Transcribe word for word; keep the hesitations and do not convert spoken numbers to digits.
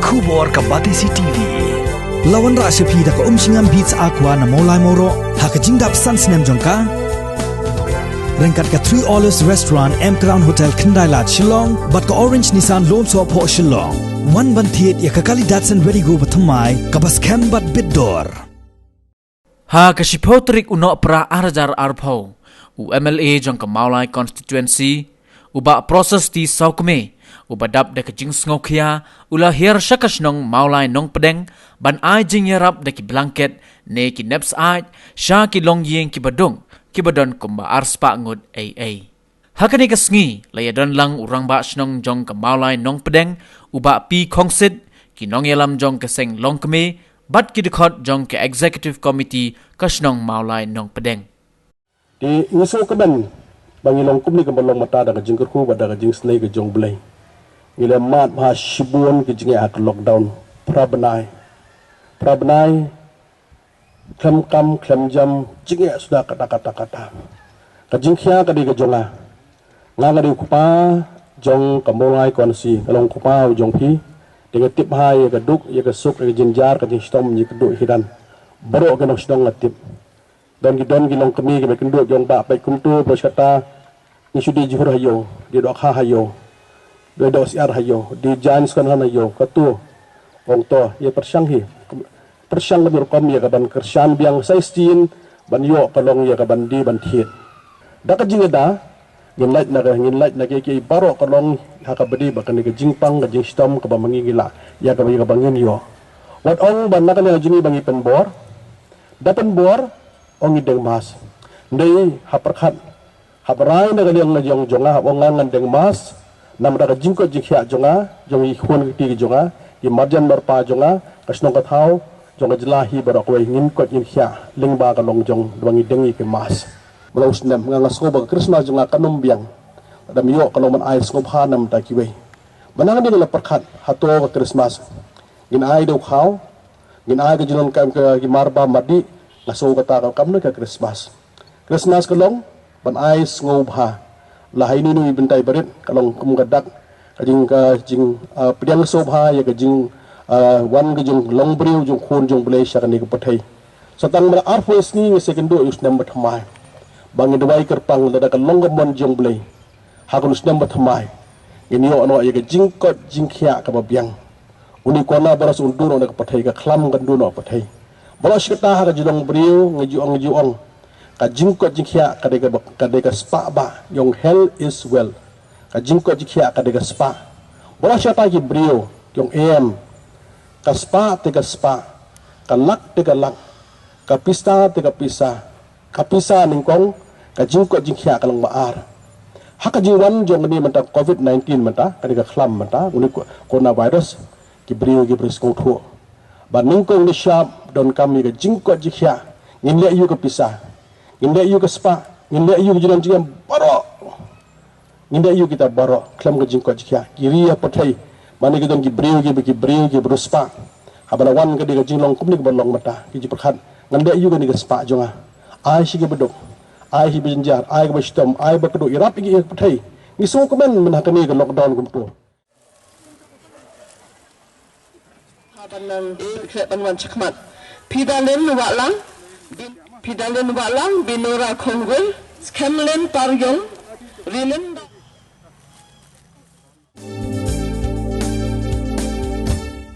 Khubor ka Batesi T V. La wanrah sha phi da ka Umshngam Beats Aqua na Mawlai Mawroh ha ka jingdap san snem jong ka. Ryngkat ka Three Olives Restaurant, M Crown Hotel, Khyndai Lad, Shillong, bad ka Orange Nissan Lumsohphoh, Shillong. Wan ban thied ïa ka kali Datsun Redi-GO bathymmai kaba skhem bad bit dor. Ha ka shiphew tarik u Nohprah ar hajar arphew, u M L A jong ka Mawlai Constituency, u Bah Prasasti Sawkmie, uba dap da ka jingsngewkhia, u la hiar sha ka shnong Mawlai Nongpdeng, ban ai jingïarap da ki blanket, ne ki nep syaid, sha ki longïing kiba dung, kiba don kumba ar spah ngut ei ei. Ha kane ka sngi, la ïadon lang u Rangbah Shnong jong ka Mawlai Nongpdeng, u Bah P Khongsit, ki nongïalam jong ka Seng Longkmie, bad ki dkhot jong ka Executive Committee ka shnong Mawlai Nongpdeng. Te ngi sngewkmen ba ngi long kumne kumba long mynta da ka jingkyrkhu bad da ka jingsnei ka jong U Blei. Ngi la mad bha shibun ki jingeh ha ka lockdown. Phra bnai. Phra bnai, khlem kam, khlem jam, jingeh suda katta, katta, katta. Ka jingkhia ka dei ka jong nga. Nga ka dei u kpa jong ka Mawlai Constituency, ka long u kpa u jong phi. Te nga tip bha ïa ka duk, ïa ka suk, ïa ka jynjar, ka jingshitom, ïa ka duk, ïa ka dan. Baroh ki nongshnong nga tip. Don ki, don ki longkmie kiba kynduh jong ba peit kumto, ba shata. Ngi shu die jhur ha ïew, die dohkha ha ïew, die dohsyiar ha ïew, die jaiñ skon ha ïew, kato. Ong to, ïa pyrshang hi. Pyrshang ka rukom ïa ka ban kyrshan biang sa shisien, ban ïoh ka long ïa ka ban die ban thied. Da ka jingada, ngin lait na ka, ngin lait na kiei kiei baroh ka long ha kaba die bad kane ka jingpang ka jingshitom kaba ma ngi ngi lah ïa kaba, ïa kaba ngin ïoh. Wat ong ba na ka liang jong ngi ba ngi pynbor. Da pynbor, ong ngi deng mask. Ndei ha pyrkhat, hap rai na ka liang la jong jong nga, hap ong nga ngan deng mask. Namar ka jingkoit jingkhiah jong nga, jong i khun kti ki jong nga, ki marjan marpa jong nga, ka shnong ka thaw, jong ka jylla hi baroh kawei ngin koit ngin khiah, lyngba ka long jong, da ba ngi deng ïa ki mask. Ba la u snem, nga nga sngew ba ka Christmas jong nga kan ym biang. Lada ym ïoh ka long ban ai sngewbha na ka bynta kiwei. Ba na ka liang la pyrkhat, hato ka Christmas. Ngin ai da u khaw, ngin ai ka jinglong kam ka ki mar ba madi, nga sngew kata ka kam na ka Christmas. Christmas ka long, ban ai sngewbha. La ha ïano ïano i bynta i barit, ka long kum ka dak, ka jing, ka jing, ah, pdiang sngewbha, ïa ka jing, ah, wan ka jong long briew, jong khun, jong Blei, sha kane ka pyrthei. Sa tang ba la arphew sngi ngi sa kynduh ïa u snem bathymmai. Ba ngin duwai kyrpang lada ka long ka mon jong Blei. Ha kane u snem bathymmai. Ngin ïoh noh ïa ka jingkoit jingkhiah kaba biang. Une u corona virus un duh noh na ka pyrthei, ka khlam kan duh noh pyrthei. Baroh shi katta ha ka jinglong briew ngi ju ong, ngi ju ong. Ka jingkoit jingkhiah ka dei ka, ka dei ka spah ba, ong health is wealth. Ka jingkoit jingkhiah ka dei ka spah. Baroh shi katta ki briew, ong em. Ka spah te ka spah. Ka lak te ka lak. Ka pisa te ka pisa. Ka pisa nyngkong, ka jingkoit jingkhiah ka long ba ar. Ha ka jingwan jong kane mynta covid nineteen mynta, kane ka khlam mynta, une u co-, coronavirus, ki briew ki briew sngewthuh. Ba nyngkong ne shap donkam ïa ka jingkoit jingkhiah, ngin leh ïa ka pisa, ngin leh ïa ka spah, ngin leh ïa ka jinglong jingem baroh. Ngin da ïoh kita baroh, khlem ka jingkoit jingkhiah. Ki ri ha pyrthei. Mane ki don ki briew ki, ki briew ki briew spah. Haba la wan ka dei ka jinglong kumne kaba long mynta. Ki ju pyrkhat. Ngan da ïoh kane ka spah jong nga. Ai shi kaba duk. Ai shi ba jynjar. Ai kaba shitom. Ai ba kduh. Ïarap ïa ki ha pyrthei. Ngi sngewkmen mynta ha kane ka lockdown kumto. Ban nang khreh ban wan shakhmat. Phi da len wah lang. Phi da len wah lang, Binora Khongwil, skhem len par ïong, ri len